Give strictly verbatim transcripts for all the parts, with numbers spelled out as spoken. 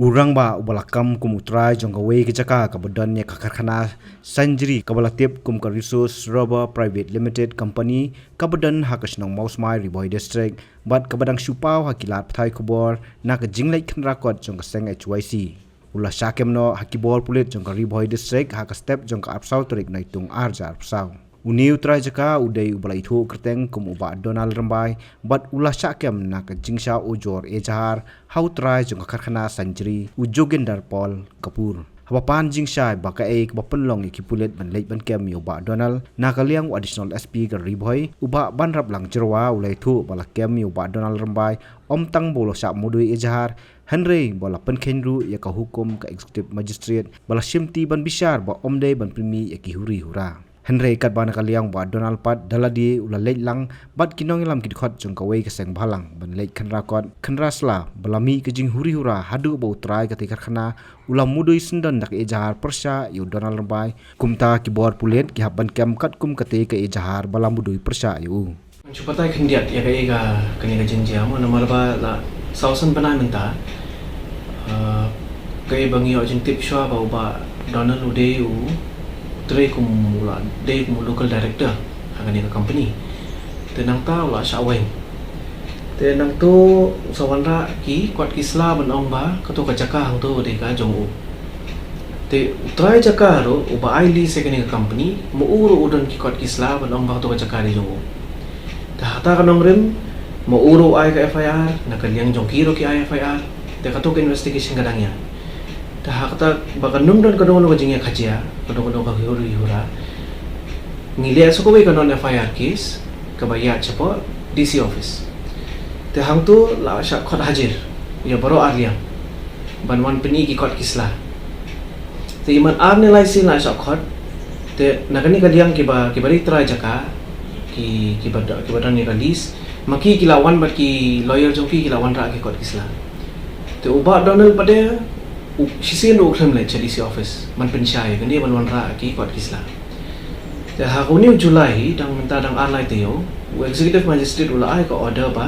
U rangbah uba la kam kum u trai jong kawei ka jaka kaba don ïa ka karkhana Sanjri kaba la tip kum ka Resource Rubber Private Limited Company kaba don ha ka shnong Mawsmai, Ri Bhoi District, bad kaba dang shu paw ha ki lad pathai khubor na ka jingleit khynra kot jong ka seng H Y C. U la shah kem noh ha ki bor pulit jong ka Ri Bhoi District ha ka step jong ka arphew tarik Naitung arhajar arphew. Une u trai jaka u dei uba la ithuh kyrteng kum u Bah Donald Rymbai, bad u la shah kem na ka jingshah ujor ejahar ha u trai jong ka karkhana Sanjri, u Joginder Paul Kapoor. Haba pan jingshai ba kaei kaba pynlong ïa ki pulit ban leit ban kem ïa u Bah Donald, na ka liang u Additional S P ka Ri Bhoi, u Bah Banraplang Jyrwa, u la ithuh ba la kem ïa u Bah Donald Rymbai ym tang ba u la shah mudui ejahar, hynrei ba la pynkheiñ ruh ïa ka hukum ka Executive Magistrate ba la shimti ban bishar ba ym dei ban pynmih ïa ki huri hura. Hynrei katba na ka liang u Bah Donald pat da lade u la leit lang bad ki nongïalam ki dkhot jong kawei ka seng bhalang ban leit khynra kot khynra sla ba la mih ka jinghuri hura haduh ba u trai katei ka karkhana u la mudui syndon da ka ejahar pyrshah ïa u Donald Rymbai. Kumta ki bor pulit ki hap ban kem katkum katei ka ejahar ba la mudui pyrshah ïa u. Shu batai khyndiat ïa kaei ka, kane ka jingjia mo, namar ba la saw san bnai mynta. Ah, kaei ba ngi ïoh jingtip shuwa ba u Bah Donald u dei u trei kum u la dei kum u local director ha kane ka company. Te nangta u la shah weng. Te nangta u sa wanrah ki kot ki sla ban ong ba kato ka jaka hangto ka dei ka jong u. Te u trai jaka ruh uba ai lease ïa kane ka company, ma u ruh u don ki kot ki sla ban ong ba kato ka jaka dei jong u. Te hata ka nongrim, ma u ruh u ai ka F I R, na ka liang jong ki ruh ki ai F I R. Te kato ka investigation ka dang ïa. Te ha kata ba kan ym don kano kano ka jingïakajia, kano kano ka huri hura, ngi leh sa kawei ka non F I R case kaba ïaid shapoh D C office. Te hangto la shah khot hajir ïa baroh arliang ban wan pyni ki kot ki sla. Te i man ar ne lai sien la shah khot. Te na kane ka liang kiba, kiba ri trai jaka, ki, kiba do-, kiba don ïa ka lease, ma ki ki la wan bad ki lawyer jong ki, ki la wanrah ki kot ki sla. Te u Bah Donald pat de u shisien ruh u khlem leit sha D C office ban pynshai kane ban wanrah ki kot ki sla. Te ha kane u July hi, dang mynta dang ar lai taïew, u Executive Magistrate u la ai ka order ba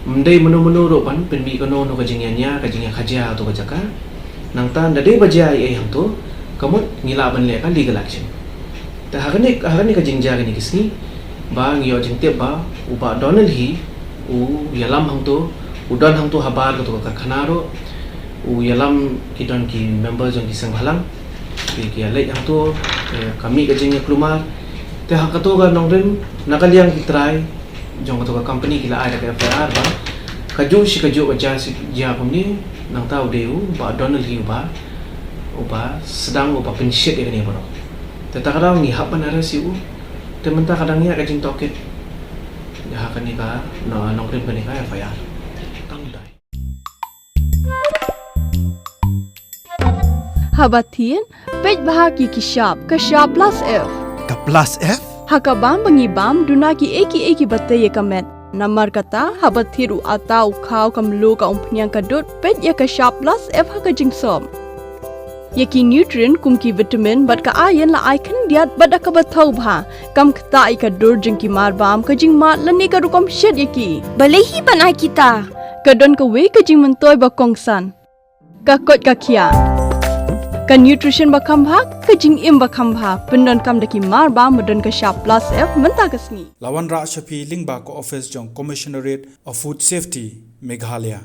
ym dei mano mano ruh ban pynmih kano kano ka jingïania, ka jingïakajia ha kato ka jaka. Nangta lada dei ba jia ei ei hangto, ka mut ngi lah ban leh ka legal action. Te ha kane, ha kane ka jingjia kane ka sngi ba ngi ïoh jingtip ba u Bah Donald hi u ïalam hangto, u don hangto habar kato ka karkhana ruh, u ïalam ki don ki member jong ki seng bhalang, ki, ki ïaleit hangto, eh, ka mih ka jingïaklumar. Te ha kato ka nongrim, na ka liang ki trai jong kato ka company ki la ai da ka F I R ba kajuh shi kajuh ka jia shi jia kumne, nangta u dei u Bah Donald hi uba, uba sdang uba pynshit ïa kane baroh. Te ta ka daw ngi hap ban arrest ïa u. Te mynta ka dang ïa ka jingtohkit ha kane ka, no, nongrim kane ka F I R. Tang dai. Haba thied, peit bha ki ki shap, ka shap plus F. Ka plus F? Ha ka bam ba ngi bam, duna ki ei ki ei kiba tei ïa ka met. Namar kata, haba thied u atta u khaw ka mluh ka umphniang ka dud, peit ïa ka shap plus F ha ka jingsop. Ïa ki nutrient kum ki vitamin bad ka iron la ai khyndiat bad da kaba thaw bha. Kam ktah ïa ka dur jong ki marbam, ka jingmad lane ka rukom shet ïa ki. Balei hi ban ai kita? Ka don kawei ka jingmyntoi ba kongsan. Ka koit ka khiah. Ka nutrition ba kham bha, ka jingim ba kham bha. Pyndonkam da ki marbam ba don ka shap plus F mynta ka sngi. La wanrah sha phi lyngba ka office jong Commissionerate of Food Safety, Meghalaya.